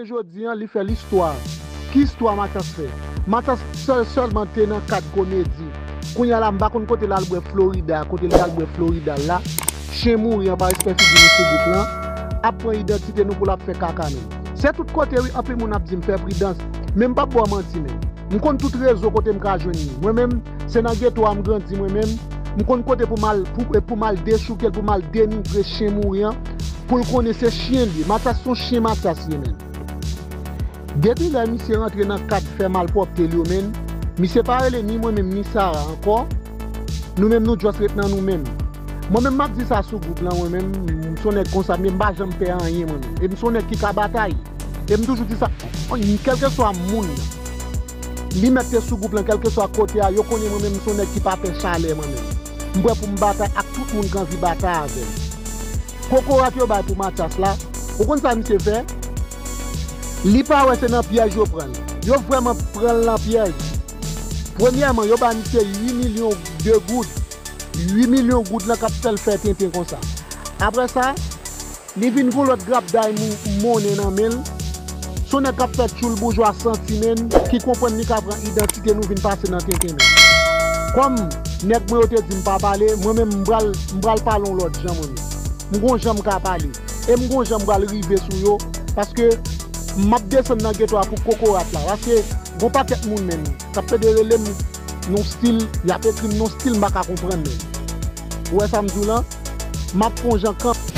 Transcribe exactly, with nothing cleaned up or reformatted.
Jodi an, li fè listwa. Ki istwa Matyas fè? Matyas sèl, sèlman te nan kad komedi. Kounye a la, m pa konn kote l al bwè Florida, kote l al bwè Florida la. Chen mouri an pa respè figi nou sou gwoup lan. Ap pran idantite nou pou l ap fè kaka menm. Se tout kote wi, anpil moun ap di m fè pridans. Men m p ap ba w manti menm. M konn tout rezo kote m ka jwenn li. Mwen menm, se nan geto a m grandi mwen menm. M konn kote pou m al, pou, pou m al dechouke l, pou m al denigre chen mouri an. Pou l konnen se chen li ye. Matyas se yon chen Matyas ye menm. Depi lè misye rantre nan kad fè malpwòpte l yo menm, misye pa rele ni mwen menm ni Sara ankò. Nou menm nou just ret nan nou menm. Mwen menm m ap di sa sou gwoup lan mwen menm, m se yon nèg konsa, men m pa janm pè anyen mwen menm. E m se yon nèg ki ka batay. E m toujou di sa, kèlkeswa moun nan, li mèt te sou gwoup lan, kèlkeswa kote a, yo konnen mwen menm m se yon nèg ki pa pè chalè mwen menm. M prè pou m batay ak tout moun ki anvi batay avè m. Kokorat yo bay pou Matyas la, ou konn sa misye fè? Li pa wè se nan pyèj yo pran l. Yo vrèman pran l nan pyèj. Premyèman, yo ba misye uit milyon de goud. Uit milyon goud lan k ap fè l fè tenten konsa. Apre sa, li vin gon lòt grapday mou- monnen nan men l. Se yon nèg k ap fè tchoul boujwa santi menm, ki konprann li ka pran idantite nou vin pase nan tenten menm. Kòm nèg mwen yo te di m pa pale, mwen menm m pral, m pral pale yon lòt jan mwen menm. M gon jan m ka pale. E m gon jan m pral rive sou yo, paske m ap desann nan geto a pou kokorat la. Paske gon pakèt moun menm k ap pede rele m yon stil, y ap ekri m yon stil m pa ka konprann menm. Ou wè sa m di w lan? M ap fè yon jan kanpe.